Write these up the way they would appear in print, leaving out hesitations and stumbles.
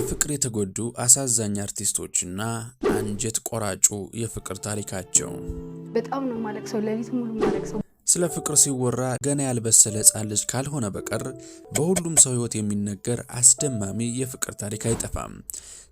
በፍቅር የተጎዱ አሳዛኝ አርቲስቶችና አንጀት ቆራጩ የፍቅር ታሪካቸው። በጣም ነው ማለቅሰው፣ ሌሊት ሙሉ ማለቅሰው። ስለ ፍቅር ሲወራ ገና ያልበሰለ ሕፃን ልጅ ካልሆነ በቀር በሁሉም ሰው ሕይወት የሚነገር አስደማሚ የፍቅር ታሪክ አይጠፋም።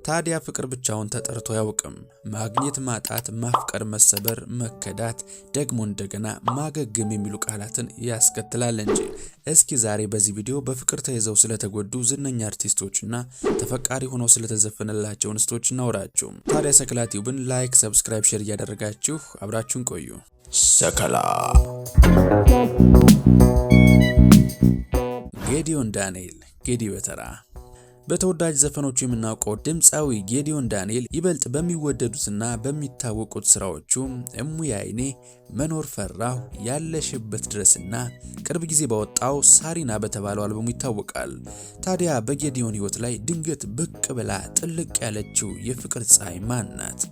ታዲያ ፍቅር ብቻውን ተጠርቶ አያውቅም። ማግኘት፣ ማጣት፣ ማፍቀር፣ መሰበር፣ መከዳት፣ ደግሞ እንደገና ማገገም የሚሉ ቃላትን ያስከትላል እንጂ። እስኪ ዛሬ በዚህ ቪዲዮ በፍቅር ተይዘው ስለተጎዱ ዝነኛ አርቲስቶችና ተፈቃሪ ሆነው ስለተዘፈነላቸው እንስቶች እናውራችሁ። ታዲያ ሰከላ ቲዩብን like፣ subscribe፣ share እያደረጋችሁ አብራችሁን ቆዩ። ሰከላ። ጌዲዮን ዳንኤል፣ ጌዲ በተራ። በተወዳጅ ዘፈኖቹ የምናውቀው ድምፃዊ ጌዲዮን ዳንኤል ይበልጥ በሚወደዱትና በሚታወቁት ስራዎቹ እሙዬ አይኔ፣ መኖር ፈራሁ፣ ያለሽበት ድረስና ቅርብ ጊዜ ባወጣው ሳሪና በተባለው አልበሙ ይታወቃል። ታዲያ በጌዲዮን ህይወት ላይ ድንገት ብቅ ብላ ጥልቅ ያለችው የፍቅር ፀሐይ ማን ናት?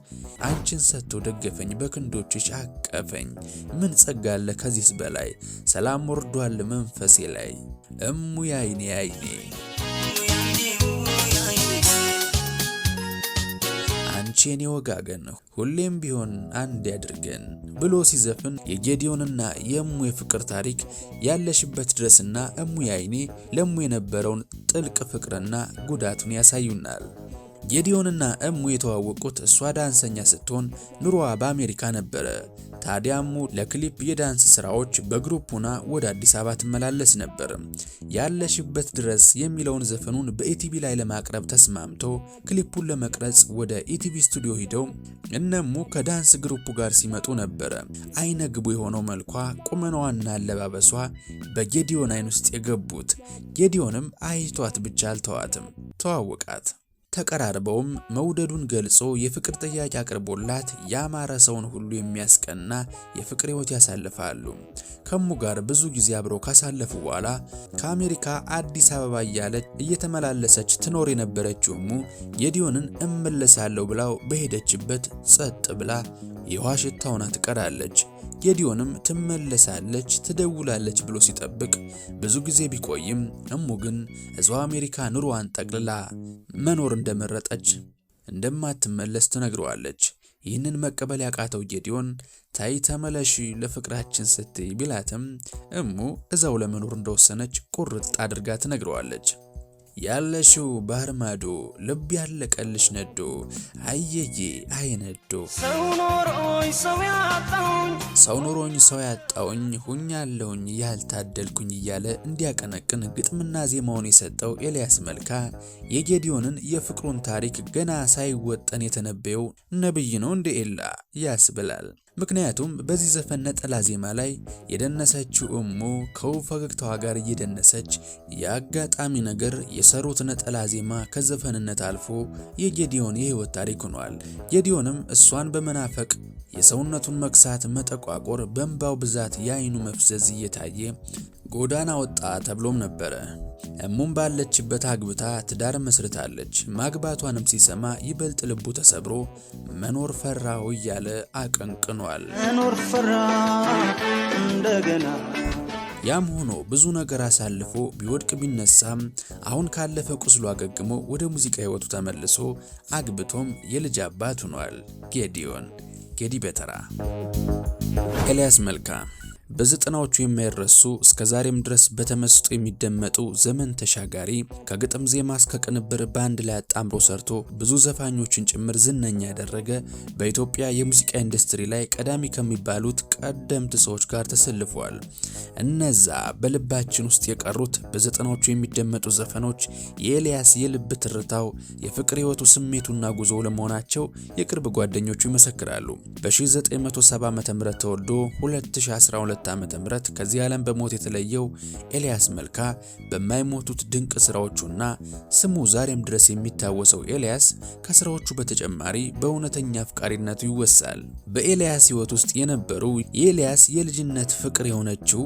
አንቺን ሰጥቶ ደገፈኝ፣ በክንዶችሽ አቀፈኝ፣ ምን ጸጋ አለ ከዚህስ በላይ፣ ሰላም ወርዷል መንፈሴ ላይ፣ እሙዬ አይኔ አይኔ አንቺ የኔ ወጋገን ሁሌም ቢሆን አንድ ያድርገን ብሎ ሲዘፍን የጌዲዮንና የእሙ የፍቅር ታሪክ ያለሽበት ድረስና እሙ አይኔ ለእሙ የነበረውን ጥልቅ ፍቅርና ጉዳቱን ያሳዩናል። ጌዲዮንና እሙ የተዋወቁት እሷ ዳንሰኛ ስትሆን ኑሮዋ በአሜሪካ ነበረ። ታዲያ እሙ ለክሊፕ የዳንስ ስራዎች በ group ሆና ወደ አዲስ አበባ ትመላለስ ነበር። ያለሽበት ድረስ የሚለውን ዘፈኑን በኢቲቪ ላይ ለማቅረብ ተስማምቶ ክሊፑን ለመቅረጽ ወደ ኢቲቪ ስቱዲዮ ሂደው እነሙ ከዳንስ group ኡ ጋር ሲመጡ ነበረ። አይነ ግቡ የሆነው መልኳ፣ ቁመናዋና አለባበሷ በጌዲዮን አይን ውስጥ የገቡት። ጌዲዮንም አይቷት ብቻ አልተዋትም፣ ተዋወቃት። ተቀራርበውም መውደዱን ገልጾ የፍቅር ጥያቄ አቅርቦላት ያማረ ሰውን ሁሉ የሚያስቀና የፍቅር ሕይወት ያሳልፋሉ። ከሙ ጋር ብዙ ጊዜ አብረው ካሳለፉ በኋላ ከአሜሪካ አዲስ አበባ እያለች እየተመላለሰች ትኖር የነበረችው እሙ ጌዲዮንን እመለሳለሁ ብላው በሄደችበት ጸጥ ብላ የውሃ ሽታውና ትቀራለች። ጌዲዮንም ትመለሳለች፣ ትደውላለች ብሎ ሲጠብቅ ብዙ ጊዜ ቢቆይም እሙ ግን እዛው አሜሪካ ኑሮዋን ጠቅልላ መኖር እንደመረጠች እንደማትመለስ ትነግረዋለች። ይህንን መቀበል ያቃተው ጌዲዮን ታይ ተመለሺ ለፍቅራችን ስትይ ቢላትም እሙ እዛው ለመኖር እንደወሰነች ቁርጥ አድርጋ ትነግረዋለች። ያለሽው ባህር ማዶ ልብ ያለቀልሽ ነዶ አየዬ አይነዶ ሰው ኖሮኝ ሰው ያጣውኝ ሁኛለሁኝ ያልታደልኩኝ እያለ እንዲያቀነቅን ግጥምና ዜማውን የሰጠው ኤልያስ መልካ የጌዲዮንን የፍቅሩን ታሪክ ገና ሳይወጠን የተነበየው ነብይ ነው እንደ ኤላ ያስብላል። ምክንያቱም በዚህ ዘፈን ነጠላ ዜማ ላይ የደነሰችው እሙ ከውብ ፈገግታዋ ጋር እየደነሰች የአጋጣሚ ነገር የሰሩት ነጠላ ዜማ ከዘፈንነት አልፎ የጌዲዮን የህይወት ታሪክ ሆኗል። ጌዲዮንም እሷን በመናፈቅ የሰውነቱን መክሳት፣ መጠቋቆር፣ በእንባው ብዛት የአይኑ መፍዘዝ እየታየ ጎዳና ወጣ ተብሎም ነበረ። እሙም ባለችበት አግብታ ትዳር መስርታለች። ማግባቷንም ሲሰማ ይበልጥ ልቡ ተሰብሮ መኖር ፈራሁ እያለ አቀንቅኗል። መኖር ፈራሁ እንደገና። ያም ሆኖ ብዙ ነገር አሳልፎ ቢወድቅ ቢነሳም አሁን ካለፈ ቁስሉ አገግሞ ወደ ሙዚቃ ህይወቱ ተመልሶ አግብቶም የልጅ አባት ሆኗል። ጌዲዮን ጌዲ በተራ። ኤልያስ መልካ በዘጠናዎቹ የማይረሱ እስከ ዛሬም ድረስ በተመስጦ የሚደመጡ ዘመን ተሻጋሪ ከግጥም ዜማ እስከ ቅንብር በአንድ ላይ አጣምሮ ሰርቶ ብዙ ዘፋኞችን ጭምር ዝነኛ ያደረገ በኢትዮጵያ የሙዚቃ ኢንዱስትሪ ላይ ቀዳሚ ከሚባሉት ቀደምት ሰዎች ጋር ተሰልፏል። እነዛ በልባችን ውስጥ የቀሩት በዘጠናዎቹ የሚደመጡ ዘፈኖች የኤልያስ የልብ ትርታው፣ የፍቅር ህይወቱ፣ ስሜቱና ጉዞ ለመሆናቸው የቅርብ ጓደኞቹ ይመሰክራሉ። በ1970 ዓ.ም ተወልዶ 2012 ዓ.ም ከዚህ ዓለም በሞት የተለየው ኤልያስ መልካ በማይሞቱት ድንቅ ስራዎቹና ስሙ ዛሬም ድረስ የሚታወሰው ኤልያስ ከስራዎቹ በተጨማሪ በእውነተኛ አፍቃሪነቱ ይወሳል። በኤልያስ ህይወት ውስጥ የነበሩ የኤልያስ የልጅነት ፍቅር የሆነችው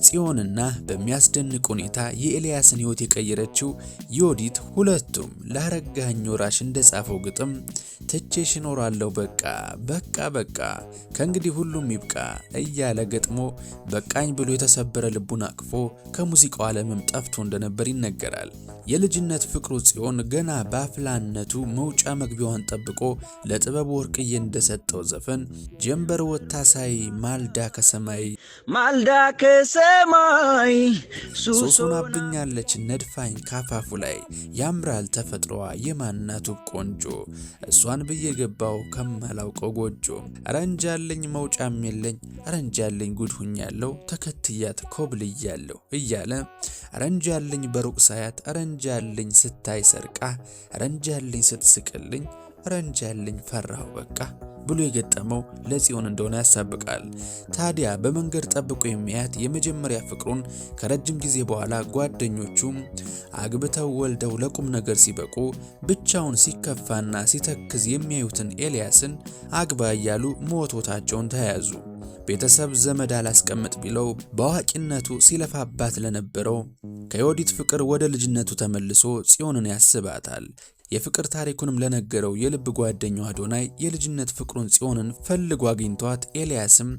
ጽዮንና በሚያስደንቅ ሁኔታ የኤልያስን ህይወት የቀየረችው ዮዲት ሁለቱም ለአረጋኸኝ ወራሽ እንደጻፈው ግጥም ትቼሽ እኖራለሁ በቃ በቃ በቃ ከእንግዲህ ሁሉም ይብቃ እያለ ገጥሞ በቃኝ ብሎ የተሰበረ ልቡን አቅፎ ከሙዚቃው ዓለምም ጠፍቶ እንደነበር ይነገራል። የልጅነት ፍቅሩ ጽዮን ገና በአፍላነቱ መውጫ መግቢያዋን ጠብቆ ለጥበቡ ወርቅዬ እንደሰጠው ዘፈን ጀንበር ወጥታ ሳይ ማልዳ ከሰማይ ማልዳ ከሰማይ ሱስ ሆናብኛለች ነድፋኝ ካፋፉ ላይ ያምራል ተፈጥሮዋ የማናቱ ቆንጆ እሷን ብዬ ገባው ከማላውቀው ጎጆ ረንጃለኝ መውጫም የለኝ ረንጃለኝ ጉድ ሁኛለሁ ተከትያት ኮብልያለሁ እያለ ረንጃለኝ በሩቅ ሳያት ረንጃለኝ ስታይ ሰርቃ ረንጃለኝ ስትስቅልኝ ረንጃለኝ ፈራሁ በቃ ብሎ የገጠመው ለጽዮን እንደሆነ ያሳብቃል። ታዲያ በመንገድ ጠብቆ የሚያያት የመጀመሪያ ፍቅሩን ከረጅም ጊዜ በኋላ ጓደኞቹም አግብተው ወልደው ለቁም ነገር ሲበቁ ብቻውን ሲከፋና ሲተክዝ የሚያዩትን ኤልያስን አግባ እያሉ መወትወታቸውን ተያያዙ። ቤተሰብ ዘመድ አላስቀምጥ ቢለው በአዋቂነቱ ሲለፋባት ለነበረው ከዮዲት ፍቅር ወደ ልጅነቱ ተመልሶ ጽዮንን ያስባታል። የፍቅር ታሪኩንም ለነገረው የልብ ጓደኛው አዶናይ የልጅነት ፍቅሩን ጽዮንን ፈልጎ አግኝቷት ኤልያስም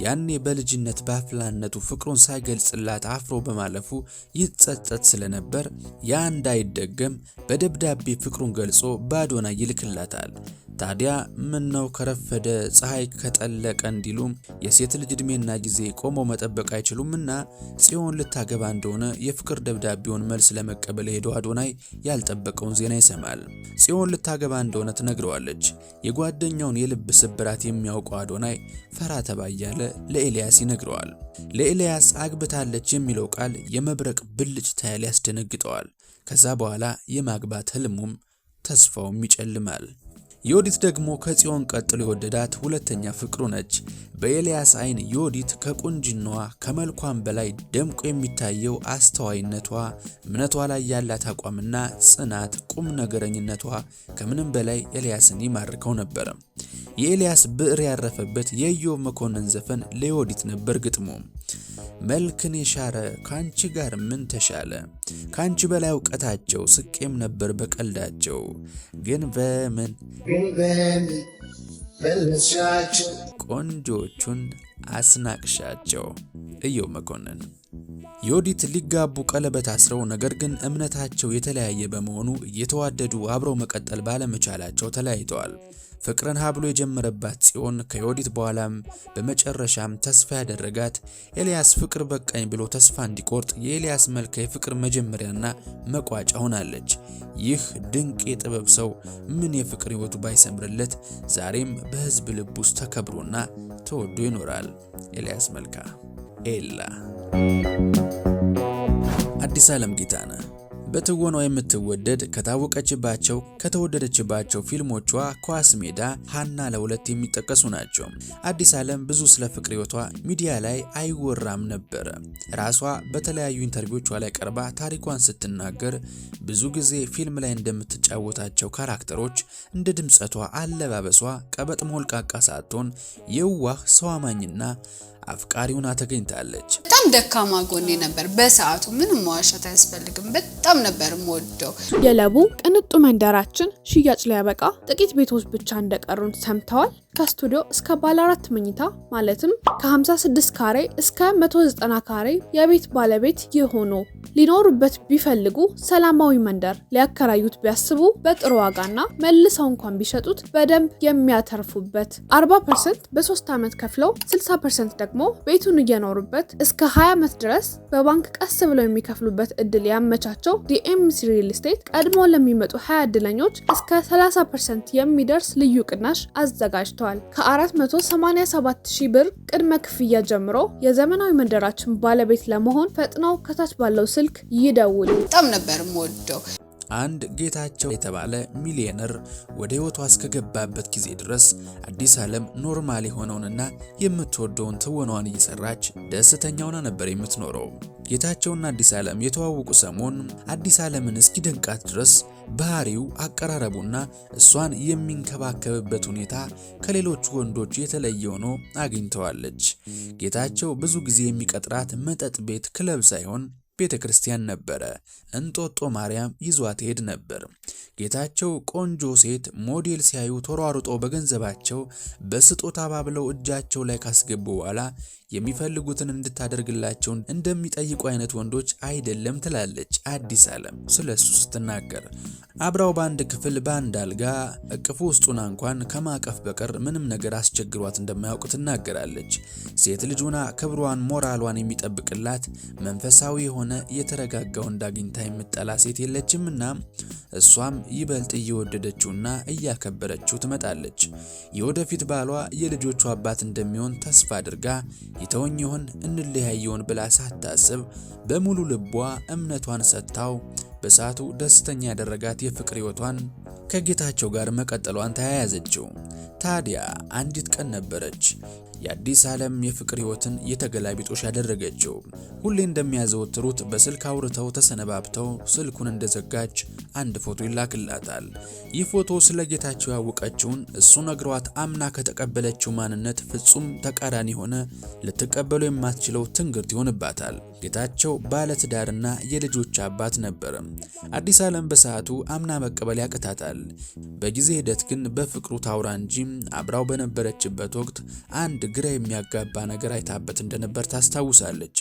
ያኔ በልጅነት በአፍላነቱ ፍቅሩን ሳይገልጽላት አፍሮ በማለፉ ይጸጸት ስለነበር ያ እንዳይደገም በደብዳቤ ፍቅሩን ገልጾ በአዶናይ ይልክላታል። ታዲያ ምን ነው ከረፈደ ፀሐይ ከጠለቀ እንዲሉ የሴት ልጅ እድሜና ጊዜ ቆመው መጠበቅ አይችሉምና ጽዮን ልታገባ እንደሆነ የፍቅር ደብዳቤውን መልስ ለመቀበል የሄደው አዶናይ ያልጠበቀውን ዜና ይሰማል። ጽዮን ልታገባ እንደሆነ ትነግረዋለች። የጓደኛውን የልብ ስብራት የሚያውቀው አዶናይ ፈራ ተባ እያለ ለኤልያስ ይነግረዋል። ለኤልያስ አግብታለች የሚለው ቃል የመብረቅ ብልጭታ ያህል ያስደነግጠዋል። ከዛ በኋላ የማግባት ህልሙም ተስፋውም ይጨልማል። ዮዲት ደግሞ ከጽዮን ቀጥሎ የወደዳት ሁለተኛ ፍቅሩ ነች። በኤልያስ አይን ዮዲት ከቁንጅናዋ ከመልኳም በላይ ደምቆ የሚታየው አስተዋይነቷ፣ እምነቷ ላይ ያላት አቋምና ጽናት፣ ቁም ነገረኝነቷ ከምንም በላይ ኤልያስን ይማርከው ነበር። የኤልያስ ብዕር ያረፈበት የኢዮብ መኮንን ዘፈን ለዮዲት ነበር ግጥሙ። መልክን የሻረ ካንቺ ጋር ምን ተሻለ፣ ካንቺ በላይ እውቀታቸው ስቄም ነበር በቀልዳቸው፣ ግን በምን ቆንጆቹን አስናቅሻቸው። ኢዮብ መኮንን። ዮዲት ሊጋቡ ቀለበት አስረው ነገር ግን እምነታቸው የተለያየ በመሆኑ እየተዋደዱ አብረው መቀጠል ባለመቻላቸው ተለያይተዋል። ፍቅርን ሀብሎ የጀመረባት ጽዮን ከዮዲት በኋላም በመጨረሻም ተስፋ ያደረጋት ኤልያስ ፍቅር በቃኝ ብሎ ተስፋ እንዲቆርጥ የኤልያስ መልካ የፍቅር መጀመሪያና መቋጫ ሆናለች። ይህ ድንቅ የጥበብ ሰው ምን የፍቅር ሕይወቱ ባይሰምርለት ዛሬም በሕዝብ ልብ ውስጥ ተከብሮና ተወዶ ይኖራል። ኤልያስ መልካ ኤላ። አዲስ ዓለም ጌታነህ በትወናዋ የምትወደድ ከታወቀችባቸው ከተወደደችባቸው ፊልሞቿ ኳስ ሜዳ፣ ሀና ለሁለት የሚጠቀሱ ናቸው። አዲስ ዓለም ብዙ ስለ ፍቅር ሕይወቷ ሚዲያ ላይ አይወራም ነበረ። ራሷ በተለያዩ interview ዎቿ ላይ ቀርባ ታሪኳን ስትናገር ብዙ ጊዜ ፊልም ላይ እንደምትጫወታቸው character ኦች እንደ ድምጸቷ፣ አለባበሷ ቀበጥ ሞልቃቃ ሳትሆን የዋህ ሰው አማኝና አፍቃሪ ሆና ተገኝታለች። በጣም ደካማ ጎኔ ነበር በሰዓቱ። ምንም መዋሸት አያስፈልግም። በጣም ነበር የምወደው። የለቡ ቅንጡ መንደራችን ሽያጭ ሊያበቃ ጥቂት ቤቶች ብቻ እንደቀሩን ሰምተዋል? ከስቱዲዮ እስከ ባለ 4 መኝታ ማለትም ከ56 ካሬ እስከ 190 ካሬ የቤት ባለቤት የሆኑ ሊኖሩበት ቢፈልጉ ሰላማዊ መንደር፣ ሊያከራዩት ቢያስቡ በጥሩ ዋጋና መልሰው እንኳን ቢሸጡት በደንብ የሚያተርፉበት፣ 40% በ3 ዓመት ከፍለው 60% ደግሞ ቤቱን እየኖሩበት እስከ 20 ዓመት ድረስ በባንክ ቀስ ብለው የሚከፍሉበት እድል ያመቻቸው ዲኤምሲ ሪል ስቴት ቀድሞ ለሚመጡ 20 እድለኞች እስከ 30% የሚደርስ ልዩ ቅናሽ አዘጋጅተዋል። ከ487 ሺህ ብር ቅድመ ክፍያ ጀምሮ የዘመናዊ መንደራችን ባለቤት ለመሆን ፈጥነው ከታች ባለው ስልክ ይደውሉ። በጣም ነበር የምወደው። አንድ ጌታቸው የተባለ ሚሊዮነር ወደ ህይወቷ እስከገባበት ጊዜ ድረስ አዲስ ዓለም normal የሆነውንና የምትወደውን ትወናዋን እየሰራች ደስተኛ ሆና ነበር የምትኖረው። ጌታቸውና አዲስ ዓለም የተዋወቁ ሰሞን አዲስ ዓለምን እስኪደንቃት ድረስ ባህሪው፣ አቀራረቡና እሷን የሚንከባከብበት ሁኔታ ከሌሎቹ ወንዶች የተለየ ሆኖ አግኝተዋለች። ጌታቸው ብዙ ጊዜ የሚቀጥራት መጠጥ ቤት፣ ክለብ ሳይሆን ቤተ ክርስቲያን ነበረ። እንጦጦ ማርያም ይዟት ሄድ ነበር። ጌታቸው ቆንጆ ሴት ሞዴል ሲያዩ ተሯሩጦ በገንዘባቸው በስጦታ ባብለው እጃቸው ላይ ካስገቡ በኋላ የሚፈልጉትን እንድታደርግላቸው እንደሚጠይቁ አይነት ወንዶች አይደለም ትላለች አዲስ ዓለም ስለ እሱ ስትናገር። አብራው በአንድ ክፍል በአንድ አልጋ እቅፉ ውስጡና እንኳን ከማቀፍ በቀር ምንም ነገር አስቸግሯት እንደማያውቅ ትናገራለች። ሴት ልጅ ሆና ክብሯን፣ ሞራሏን የሚጠብቅላት መንፈሳዊ የሆነ የተረጋጋ ወንድ አግኝታ የምትጠላ ሴት የለችምና እሷም ይበልጥ እየወደደችውና እያከበረችው ትመጣለች። የወደፊት ባሏ የልጆቹ አባት እንደሚሆን ተስፋ አድርጋ ይተወኝ ይሆን እንለያይ ይሆን ብላ ሳታስብ በሙሉ ልቧ እምነቷን ሰጥታው በሰዓቱ ደስተኛ ያደረጋት የፍቅር ሕይወቷን ከጌታቸው ጋር መቀጠሏን ተያያዘችው። ታዲያ አንዲት ቀን ነበረች የአዲስ ዓለም የፍቅር ሕይወትን የተገላቢጦሽ ያደረገችው። ሁሌ እንደሚያዘወትሩት በስልክ አውርተው ተሰነባብተው ስልኩን እንደዘጋች አንድ ፎቶ ይላክላታል። ይህ ፎቶ ስለ ጌታቸው ያወቀችውን እሱ ነግሯት አምና ከተቀበለችው ማንነት ፍጹም ተቃራኒ የሆነ ልትቀበለው የማትችለው ትንግርት ይሆንባታል። ጌታቸው ባለትዳርና የልጆች አባት ነበር። አዲስ ዓለም በሰዓቱ አምና መቀበል ያቅታታል። በጊዜ ሂደት ግን በፍቅሩ ታውራ እንጂ አብራው በነበረችበት ወቅት አንድ ግራ የሚያጋባ ነገር አይታበት እንደነበር ታስታውሳለች።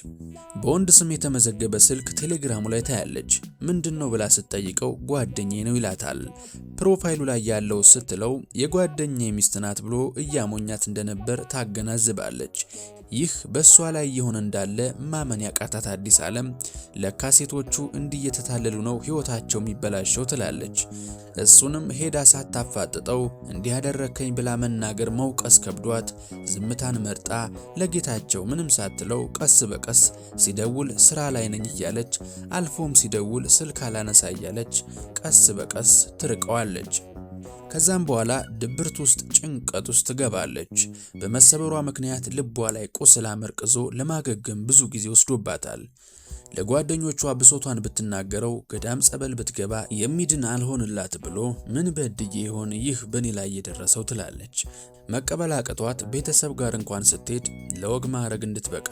በወንድ ስም የተመዘገበ ስልክ ቴሌግራሙ ላይ ታያለች። ምንድነው ብላ ስትጠይቀው ጓደኛዬ ነው ይላታል። profile ኡ ላይ ያለው ስትለው የጓደኛዬ ሚስት ናት ብሎ እያሞኛት እንደነበር ታገናዝባለች። ይህ በእሷ ላይ የሆነ እንዳለ ማመን ያቃታት አዲስ ዓለም ለካ ሴቶቹ እንዲህ እየተታለሉ ነው ህይወታቸው የሚበላሸው ትላለች። እሱንም ሄዳ ሳታፋጥጠው እንዲህ ያደረከኝ ብላ መናገር መውቀስ ከብዷት ዝምታን መርጣ ለጌታቸው ምንም ሳትለው ቀስ በቀስ ሲደውል ስራ ላይ ነኝ እያለች፣ አልፎም ሲደውል ስልክ አላነሳ እያለች ቀስ በቀስ ትርቀዋለች። ከዛም በኋላ ድብርት ውስጥ ጭንቀት ውስጥ ትገባለች። በመሰበሯ ምክንያት ልቧ ላይ ቁስል አመርቅዞ ለማገገም ብዙ ጊዜ ወስዶባታል። ለጓደኞቿ ብሶቷን ብትናገረው ገዳም ጸበል ብትገባ የሚድን አልሆንላት ብሎ ምን በድዬ ይሆን ይህ በኔ ላይ የደረሰው ትላለች። መቀበል አቅቷት ቤተሰብ ጋር እንኳን ስትሄድ ለወግ ማዕረግ እንድትበቃ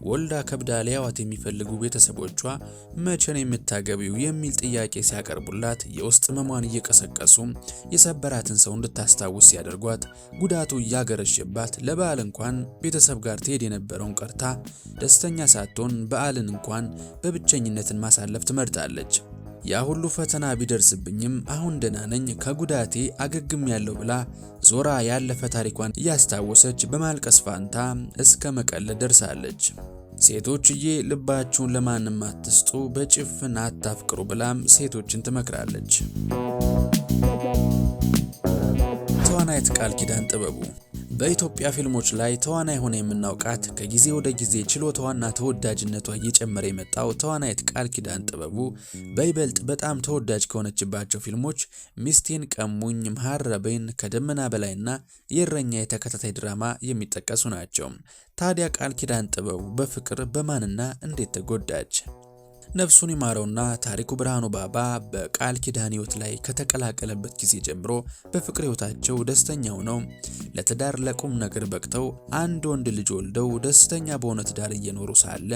ወልዳ ከብዳ ሊያዋት የሚፈልጉ ቤተሰቦቿ መቼ ነው የምታገቢው የሚል ጥያቄ ሲያቀርቡላት የውስጥ ህመሟን እየቀሰቀሱ የሰበራትን ሰው እንድታስታውስ ሲያደርጓት ጉዳቱ እያገረሸባት ለበዓል እንኳን ቤተሰብ ጋር ትሄድ የነበረውን ቀርታ ደስተኛ ሳትሆን በዓልን እንኳን በብቸኝነትን ማሳለፍ ትመርጣለች። ያ ሁሉ ፈተና ቢደርስብኝም አሁን ደህና ነኝ፣ ከጉዳቴ አገግም ያለው ብላ ዞራ ያለፈ ታሪኳን እያስታወሰች በማልቀስ ፋንታ እስከ መቀለድ ደርሳለች። ሴቶችዬ ልባችሁን ለማንም አትስጡ፣ በጭፍን አታፍቅሩ ብላም ሴቶችን ትመክራለች። ተዋናይት ቃል ኪዳን ጥበቡ በኢትዮጵያ ፊልሞች ላይ ተዋናይ ሆና የምናውቃት ከጊዜ ወደ ጊዜ ችሎታዋና ተወዳጅነቷ እየጨመረ የመጣው ተዋናይት ቃል ኪዳን ጥበቡ በይበልጥ በጣም ተወዳጅ ከሆነችባቸው ፊልሞች ሚስቴን ቀሙኝ፣ መሀረቤን፣ ከደመና በላይና የእረኛ የተከታታይ ድራማ የሚጠቀሱ ናቸው። ታዲያ ቃል ኪዳን ጥበቡ በፍቅር በማንና እንዴት ተጎዳች? ነፍሱን ይማረውና ታሪኩ ብርሃኑ ባባ በቃል ኪዳን ሕይወት ላይ ከተቀላቀለበት ጊዜ ጀምሮ በፍቅር ሕይወታቸው ደስተኛ ሆነው ለትዳር ለቁም ነገር በቅተው አንድ ወንድ ልጅ ወልደው ደስተኛ በሆነ ትዳር እየኖሩ ሳለ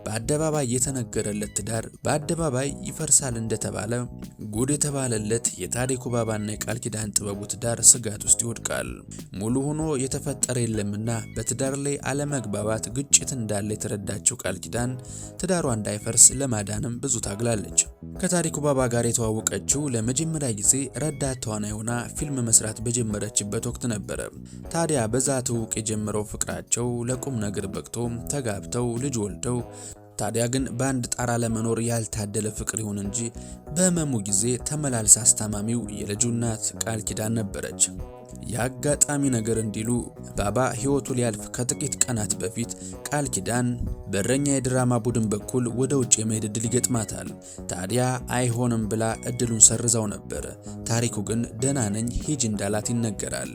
በአደባባይ የተነገረለት ትዳር በአደባባይ ይፈርሳል እንደተባለ ጉድ የተባለለት የታሪኩ ባባና የቃል ኪዳን ጥበቡ ትዳር ስጋት ውስጥ ይወድቃል። ሙሉ ሆኖ የተፈጠረ የለምና በትዳር ላይ አለመግባባት፣ ግጭት እንዳለ የተረዳችው ቃል ኪዳን ትዳሯ እንዳይፈርስ ለማዳንም ብዙ ታግላለች። ከታሪኩ ባባ ጋር የተዋወቀችው ለመጀመሪያ ጊዜ ረዳት ተዋናይ ሆና ፊልም መስራት በጀመረችበት ወቅት ነበረ። ታዲያ በዛ ትውውቅ የጀመረው ፍቅራቸው ለቁም ነገር በቅቶ ተጋብተው ልጅ ወልደው ታዲያ ግን በአንድ ጣራ ለመኖር ያልታደለ ፍቅር ይሁን እንጂ በህመሙ ጊዜ ተመላልሳ አስታማሚው የልጁ እናት ቃል ኪዳን ነበረች። የአጋጣሚ ነገር እንዲሉ ባባ ህይወቱ ሊያልፍ ከጥቂት ቀናት በፊት ቃል ኪዳን በእረኛ የድራማ ቡድን በኩል ወደ ውጭ የመሄድ እድል ይገጥማታል። ታዲያ አይሆንም ብላ እድሉን ሰርዛው ነበር። ታሪኩ ግን ደህና ነኝ ሂጅ እንዳላት ይነገራል።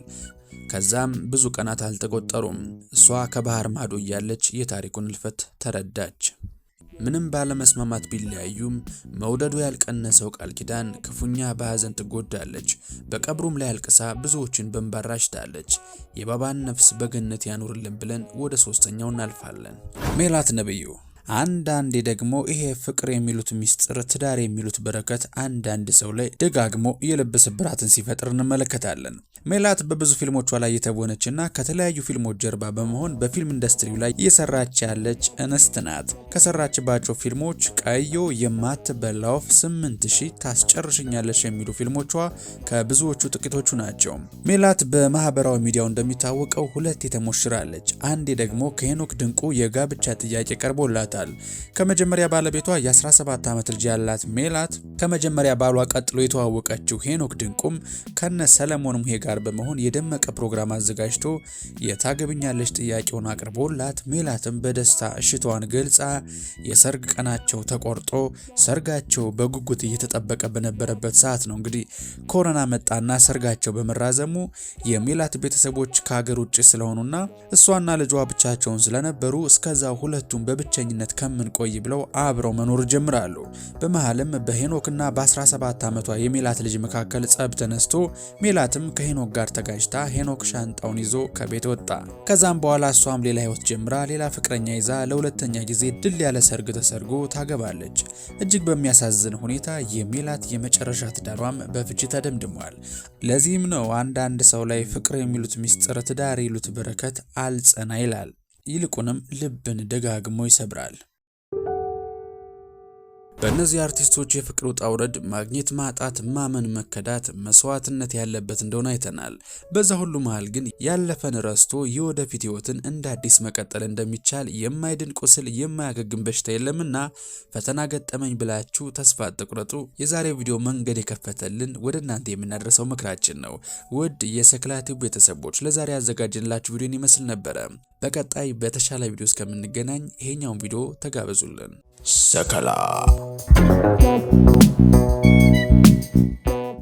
ከዛም ብዙ ቀናት አልተቆጠሩም። እሷ ከባህር ማዶ እያለች የታሪኩን ህልፈት ተረዳች። ምንም ባለመስማማት ቢለያዩም መውደዱ ያልቀነሰው ቃል ኪዳን ክፉኛ በሐዘን ትጎዳለች። በቀብሩም ላይ አልቅሳ ብዙዎችን በእንባ ራጭታለች። የባባን ነፍስ በገነት ያኑርልን ብለን ወደ ሶስተኛው እናልፋለን። ሜላት ነብዩ። አንዳንዴ ደግሞ ይሄ ፍቅር የሚሉት ሚስጥር፣ ትዳር የሚሉት በረከት አንዳንድ ሰው ላይ ደጋግሞ የልብ ስብራትን ሲፈጥር እንመለከታለን። ሜላት በብዙ ፊልሞቿ ላይ የተወነችና ከተለያዩ ፊልሞች ጀርባ በመሆን በፊልም ኢንዱስትሪው ላይ እየሰራች ያለች እንስት ናት። ከሰራችባቸው ፊልሞች ቀዮ፣ የማትበላ ወፍ፣ 8000፣ ታስጨርሽኛለሽ የሚሉ ፊልሞቿ ከብዙዎቹ ጥቂቶቹ ናቸው። ሜላት በማህበራዊ ሚዲያው እንደሚታወቀው ሁለቴ ተሞሽራለች። አንዴ ደግሞ ከሄኖክ ድንቁ የጋብቻ ጥያቄ ቀርቦላታል። ከመጀመሪያ ባለቤቷ የ17 ዓመት ልጅ ያላት ሜላት ከመጀመሪያ ባሏ ቀጥሎ የተዋወቀችው ሄኖክ ድንቁም ከነ ሰለሞን ሙሄ ጋር በመሆን የደመቀ ፕሮግራም አዘጋጅቶ የታገብኛለች ጥያቄውን አቅርቦላት ሜላትም በደስታ እሽታዋን ገልጻ የሰርግ ቀናቸው ተቆርጦ ሰርጋቸው በጉጉት እየተጠበቀ በነበረበት ሰዓት ነው እንግዲህ ኮሮና መጣና ሰርጋቸው በመራዘሙ የሜላት ቤተሰቦች ከሀገር ውጭ ስለሆኑና እሷና ልጇ ብቻቸውን ስለነበሩ እስከዛ ሁለቱም በብቸኝነት ከምንቆይ ብለው አብረው መኖር ጀምራሉ። በመሃልም በሄኖክና በ17 ዓመቷ የሜላት ልጅ መካከል ጸብ ተነስቶ ሜላትም ከሄኖክ ጋር ተጋጭታ ሄኖክ ሻንጣውን ይዞ ከቤት ወጣ። ከዛም በኋላ እሷም ሌላ ህይወት ጀምራ ሌላ ፍቅረኛ ይዛ ለሁለተኛ ጊዜ ድል ያለ ሰርግ ተሰርጎ ታገባለች። እጅግ በሚያሳዝን ሁኔታ የሜላት የመጨረሻ ትዳሯም በፍቺ ተደምድሟል። ለዚህም ነው አንዳንድ ሰው ላይ ፍቅር የሚሉት ሚስጥር፣ ትዳር ይሉት በረከት አልጸና ይላል። ይልቁንም ልብን ደጋግሞ ይሰብራል። በእነዚህ አርቲስቶች የፍቅር ውጣ ውረድ ማግኘት፣ ማጣት፣ ማመን፣ መከዳት፣ መስዋዕትነት ያለበት እንደሆነ አይተናል። በዛ ሁሉ መሃል ግን ያለፈን ረስቶ የወደፊት ህይወትን እንደ አዲስ መቀጠል እንደሚቻል የማይድን ቁስል የማያገግም በሽታ የለምና ፈተና ገጠመኝ ብላችሁ ተስፋ አትቁረጡ። የዛሬው ቪዲዮ መንገድ የከፈተልን ወደ እናንተ የምናደርሰው ምክራችን ነው። ውድ የሰክላ ቲዩብ ቤተሰቦች ለዛሬ ያዘጋጀንላችሁ ቪዲዮን ይመስል ነበረ። በቀጣይ በተሻለ ቪዲዮ እስከምንገናኝ ይሄኛውን ቪዲዮ ተጋበዙልን። ሰከላ።